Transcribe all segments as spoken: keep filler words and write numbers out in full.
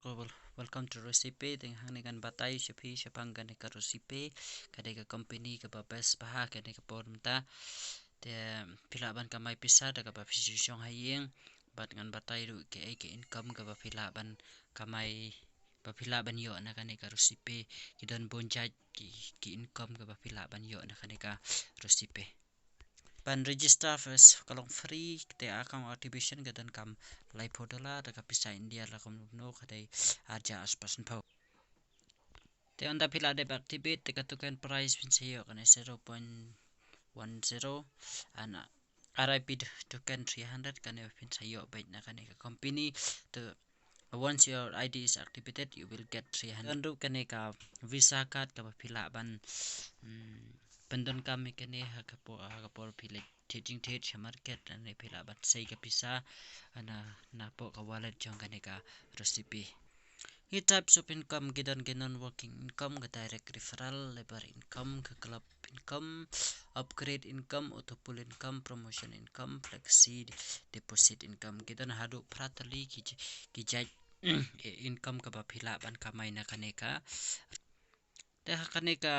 Welcome to Recipe. Te hangne ngan batai sha phi shaphang kane ka Recipe, ka dei ka company kaba best bha ha kane ka por mynta. Te phi lah ban kamai pisa da kaba phi shu shong ha ïing. Bad ngan batai ruh kaei ka income kaba phi lah ban kamai, ba phi lah ban ïoh na kane ka Recipe. Ki don bun jait ki, ki income kaba phi lah ban ïoh na kane ka Recipe. Ban register first ka long free, te account activation ka donkam laiphew dollar, da ka pisa India la kumno kumno ka dei arja aspas phew. Te ynda phi la dep activate, te ka token price phin sa ïoh kane zero point one zero, and R I P token three hundred, kane phin sa ïoh beit na kane ka company. Te once your I D is activated, you will get three hundred. Kan ruh kane ka Visa card kaba phi lah ban, mm, pyndonkam ïa kane ha ka por, ha ka por phi leit thied jingthied sha market, ne phi lah ban sei ka pisa na, napoh ka wallet jong kane ka Recipe. Ki types of income ki don ki non-working income, ka direct referral, labor income, ka club income, upgrade income, auto pull income, promotion income, flexi deposit income. Ki don haduh phra tylli ki j-, ki jait income kaba phi lah ban kamai na kane ka. Te ha kane ka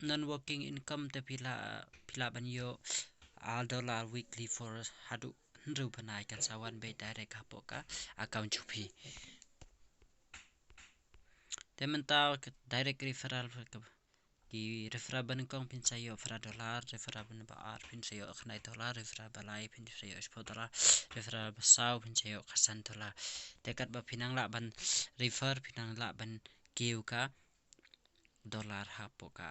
non-working income te phi lah, phi lah ban ïoh ar dollar weekly for haduh hynriew bnai, kan sa wan beit direct hapoh ka account jong phi. Te mynta ka direct referral ka, ki referral ba nyngkong phin sa ïoh phra dollar, referral ba ar phin sa ïoh khyndai dollar, referral ba lai phin sa ïoh shiphew dollar, referral ba saw phin sa ïoh khatsan dollar. Te katba phi nang lah ban refer, phi nang lah ban kiew ka dollar hapoh ka,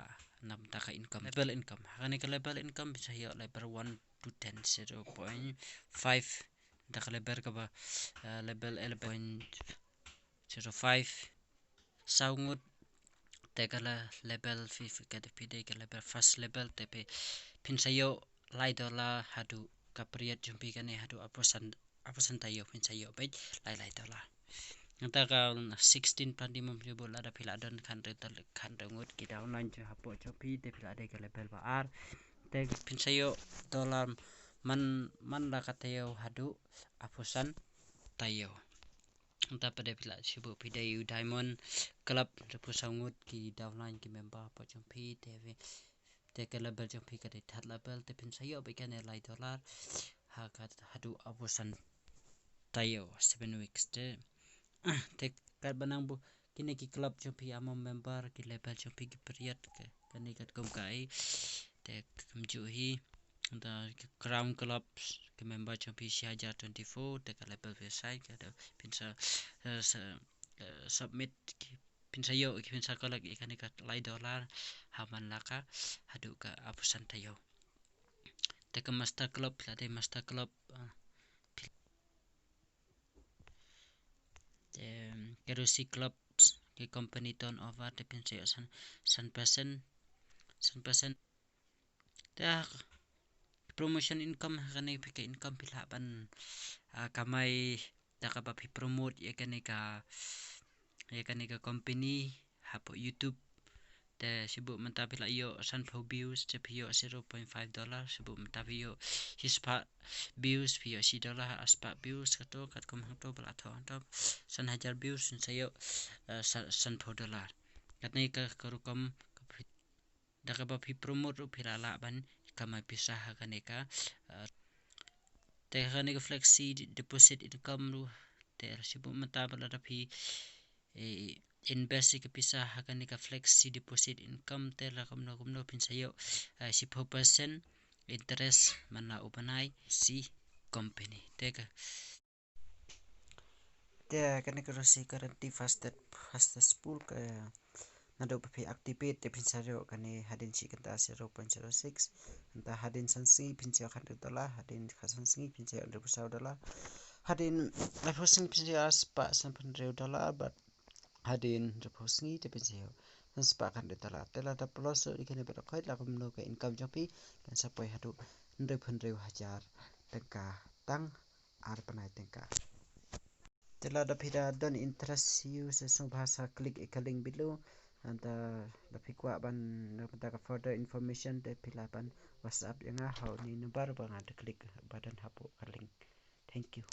namar ka income. Level income. Ha kane ka level income phin sa ïoh level one to ten, zero point five. Da ka level kaba, eh, level eleven point zero five. Saw ngut. Te ka la level phi, phi ka dei phi dei ka level first level, te phi phin sa ïoh lai dollar haduh ka period jong phi kane haduh arphew san, arphew san taïew phin sa ïoh beit lai lai dollar. Nangta ka sixteen platinum jong phi, lada phi la don khathynriew tal-, khathynriew ngut ki downline jong hapoh jong phi, te phi la dei ka level ba ar. Te phin sa ïoh dollar man, man la ka taïew haduh arphew san taïew. Nangta pat de phi la shu buh phi dei u Diamond Club, hynriewphew saw ngut ki downline ki member hapoh jong phi, te phi, te ka level jong phi ka dei third level, te phin sa ïoh beit kane lai dollar ha ka haduh arphew san taïew, seven weeks te. Te katba nang buh kine ki club jong phi, among member, ki level jong phi, ki period, ka, kane katkum kaei. Te kumjuh hi, nangta ki Crown Clubs, ki member jong phi shi hajar twenty-four, te ka level phi sa, ka dei phin sa, eh, sa, eh, submit ki phin sa ïoh, ki phin sa collect ïa kane ka lai dollar ha man la ka haduh ka arphew san taïew. Te ka Master Club, la dei Master Club, ah, te ka Recipe Clubs, ki company turnover, te phin sa ïoh san, san percent, san percent. Te promotion income, ha kane phi ka income phi lah ban, ah, kamai da kaba phi promote ïa kane ka, ïa kane ka company hapoh YouTube. Te shu buh mynta phi la ïoh sanphew views, te phi ïoh zero point five dollar, shu buh mynta phi ïoh shispah views, phi ïoh shi dollar, arspah views, kato, katkum hangto, ba la thoh hangto, san hajar views, phin sa ïoh, eh, sa-, sanphew dollar. Kane ka, ka rukom, ka phi da kaba phi promote ruh phi la lah ban kamai pisa ha kane ka, eh, te ha kane ka flexi deposit income ruh, te shu buh mynta ba lada phi, eh, invest ïa ka pisa ha kane ka flexi deposit income, te la kumno kumno phin sa ïoh, eh, shiphew percent interest man la u bnai shi company. Te ka Te kane ka Recipe Guarantee Fastest, Fastest Pull ka, naduh ba phi activate te phin sa ïoh kane hadien shi kynta zero point zero six. Nangta hadien san sngi phin sa ïoh khathynriew dollar, hadien khatsan sngi phin sa ïoh hynriewphew saw dollar. Hadien laiphew sngi phin sa ïoh arspah sanphew hynriew dollar, bad hadien hynriewphew sngi te phin sa ïoh sanspah khathynriew dollar. Te lada plus ïa kane bad khoit la kumno ka income jong phi, kan sa poi haduh hynriewphew hynriew hajar tyngka tang ar bnai tyngka. Te lada phi da don interest ïa u, sa sngewbha sa click ïa ka link below. Nangta lada phi kwah ban, nangta ka further information te phi lah ban WhatsApp ïa nga ha une u number ba nga da click ba don hapoh ka link. Thank you.